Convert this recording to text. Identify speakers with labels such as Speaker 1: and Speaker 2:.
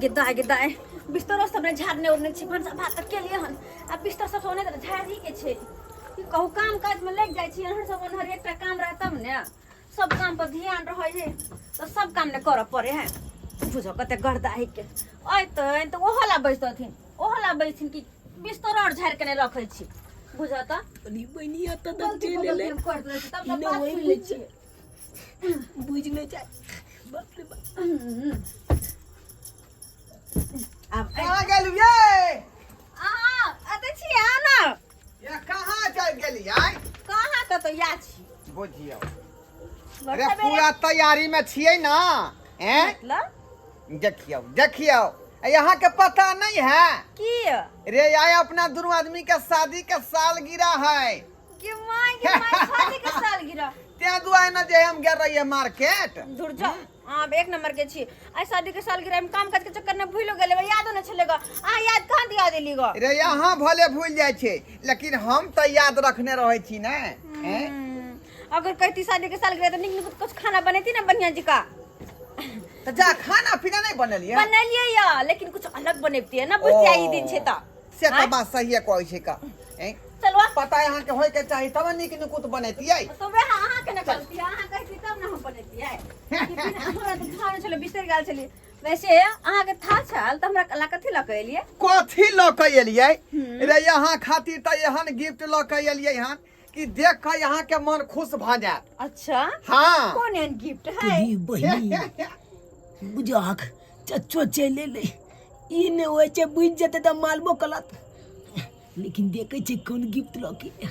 Speaker 1: गे दाय गे दाय, बिस्तरो सब ने झाड़ने उड़ने छी, भनसा भात तऽ केलियै हन आ बिस्तर सब ओने तऽ झाड़ी के छै। की कहू, काम काज में लागि जाइ छी एहन सब ओनहर। एकटा काम रहे तब ने सब काम पर ध्यान रहै है, तऽ सब काम ने करऽ पड़े है। बुझो कते गर्दा है के अयतनि तऽ ओहो ला बैसतथिन, ओहो ला बैसथिन कि बिस्तर और झाड़ि के नहि रखै छी। बुझऽ तऽ
Speaker 2: अरे बहिनी, एतऽ तक
Speaker 1: गलती
Speaker 2: चलि
Speaker 1: पर
Speaker 2: एलै।
Speaker 1: गलती हम कर दै छी तब
Speaker 2: ई
Speaker 1: तऽ
Speaker 2: नहि
Speaker 1: बात
Speaker 2: वही
Speaker 1: सुनि लै
Speaker 2: बुझि
Speaker 1: छियै।
Speaker 2: बुझि नहि जाइ, बाप रे बाप।
Speaker 1: आब
Speaker 3: कहाँ गेलियै?
Speaker 1: अहाँ एतऽ छियै, आउ ने।
Speaker 3: ये कहाँ चल गेलियै?
Speaker 1: कहाँ कतौ या छी।
Speaker 3: बुझियौ
Speaker 1: बड़
Speaker 3: अरे
Speaker 1: सवेरे।
Speaker 3: पूरा तैयारी में छियै ना, हैं?
Speaker 1: मतलब?
Speaker 3: देखियौ देखियौ, यहाँ के पता नहीं है।
Speaker 1: की?
Speaker 3: रे आय अपना दोनों आदमी के शादी के सालगिरह है।
Speaker 1: के माय के माय, शादी के सालगिरह?
Speaker 3: ते दुआरे ने जे हम गेल रहिए मार्केट।
Speaker 1: धुर जा, अहाँ एक नंबर के छी। आइ शादी के सालगिरह में काम काज के चक्कर में भूलो गेले, यादो न छले ग। अहाँ याद कहाँ दिया देली ग?
Speaker 3: रे यहाँ भले भूल जाइ छै, लेकिन हम तऽ याद रखने रहै छी ने, हैं?
Speaker 1: अगर कहती शादी के सालगिरह तऽ नीक नीक कुछ खाना बनेती ना बढ़िया जी का।
Speaker 3: तऽ जा खाना पीना नहि बनेलियै?
Speaker 1: बनेलियै या, लेकिन कुछ अलग बनेती है ना, बुझतिया ई दिन छै तऽ।
Speaker 3: से तऽ
Speaker 1: आँय?
Speaker 3: बात सहिए कहै छै का, हैं?
Speaker 1: चलवा।
Speaker 3: पता अहाँके होय के चाही तब नीक निकुत बनेतियै।
Speaker 1: तो वएह अहाँ के ने कहती, अहाँ कहती तब ने हम बनेतियै। कि बिना हमरा तऽ थाह नहि छलै, बिसरि गेल छलियै। वैसे अहाँके थाह छल तऽ हमरा ला कथी लऽ कऽ एलियै?
Speaker 3: कथी लऽ कऽ एलियै रे? यहाँ खातिर तऽ एहन गिफ्ट लऽ कऽ एलियै हन कि देख कऽ यहाँ के मन खुश भऽ जायत।
Speaker 1: अच्छा।
Speaker 3: हाँ।
Speaker 1: कोन एहन गिफ्ट है?
Speaker 2: तोरी बहिनी, बुझक चच्चो चलि एलै। ई नहि होइ छै, बुझि जेतै तऽ मालबो कलत। लेकिन देखै छै कोन गिफ्ट लऽ के।